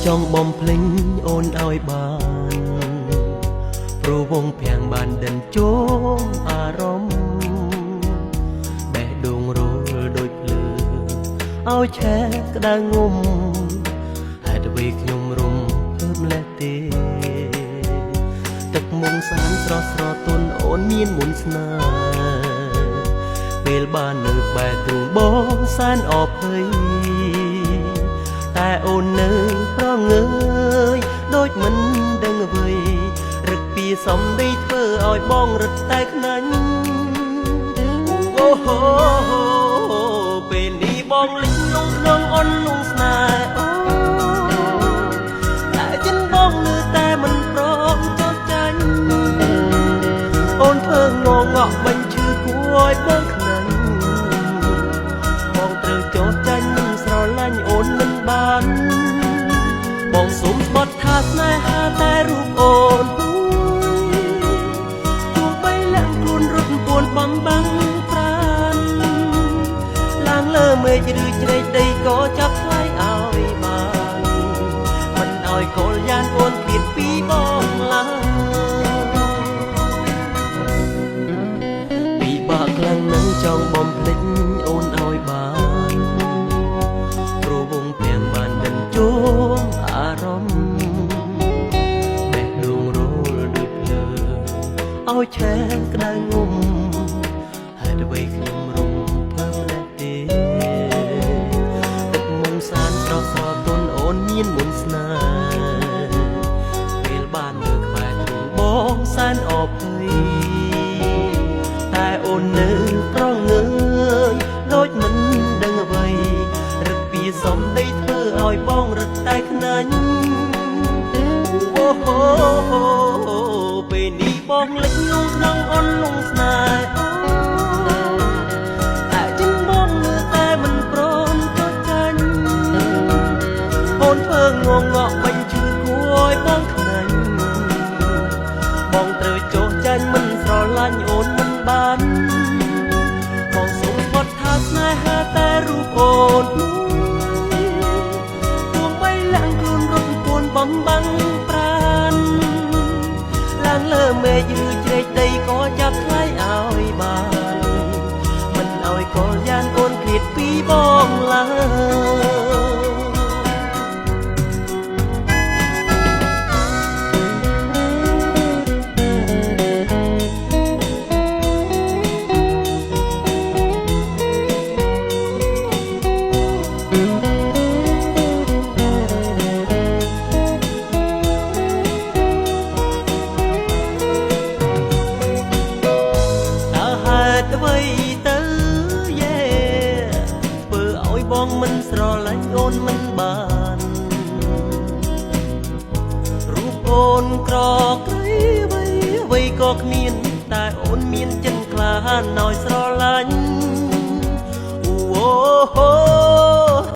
ចង់បំភ្លេញអូនឲ្យបានព្រោះវងភាំងបានដិនជោមអារម្មណ៍បេះដូងរលដូចភ្លើងឲ្យឆេះក្តៅងុំហេតុអ្វីខ្ញុំរំភើបម្លេះទេទឹកមុងសានស្រស់ស្រទន់អូនមានមុនស្នេហ៍ពេលបាននៅក្បែរទ្រូងបងសែនអភ័យតែអូននៅប្រងើយដូចមិនដឹងអ្វីរឹកពីសំដីធ្វើឲ្យបងរឹតតែខ្នាញ់អូហូពេលនេះបងលិចលងក្នុងអន់លងស្នេហ៍អូតែចិនបងនៅតែមិនព្រមចោះចាញ់អូនធ្វើងងក់បញ្ឈឺគួរឲ្យបងខ្នាញ់បងត្រូវចោះចាញ់នឹងស្រឡាញ់អូនមិនបានបងសូមស្បត់ថាស្នេហាតែរូបអូនទោះបីលាក់ខ្លួនរត់ពួនបំបាំងប្រានឡើងលើមេឃឬជ្រែកដីក៏ចាប់ថ្លៃឲ្យបានមិនឲ្យកលយ៉ានអូនឃ្លាតពីបងឡើយពិបាកខ្លាំងណាស់ចង់បំភ្លេចអូនឲ្យបានព្រោះវងភាំងបានដិនជោមអារម្មណ៍បេះដូងរលដូចភ្លើងឲ្យឆេះក្តៅងុំហេតុអ្វីខ្ញុំរំភើបម្លេះទេទឹកមុងសានស្រស់ស្រទន់អូនមានមុនស្នេហ៍ពេលបាននៅក្បែរទ្រូងបងសែនអភ័យតែអូននៅប្រងើយដូចមិនដឹងអ្វីរឹកពីសំដីធ្វើឲ្យបងរឹតតែខ្នាញ់អូហូពេលនេះបងលិចលងក្នុងអន់លងស្នេហ៍អូតែចិនបងនៅតែមិនព្រមចោះចាញ់អូនធ្វើងងក់បញ្ឈឺគួរឲ្យបងខ្នាញ់បងត្រូវចោះចាញ់មិនស្រឡាញ់អូនមិនបានបងសូមស្បត់ថាស្នេហាតែរូបអូនមួយទោះបីលាក់ខ្លួនរត់ពួនបំបាំងប្រានឡើងលើមេឃឬជ្រែកដីក៏ចាប់ថ្លៃឲ្យបានមិនឲ្យកលយ៉ានអូនឃ្លាតពីបងឡើយអ្វីទៅយេធ្វើឲ្យបងមិនស្រឡាញ់អូនមិនបានរូបអូនក្រក្រៃអ្វីអ្វីក៏គ្មានតែអូនមានចិត្តក្លាហានឲ្យស្រឡាញ់អូហូ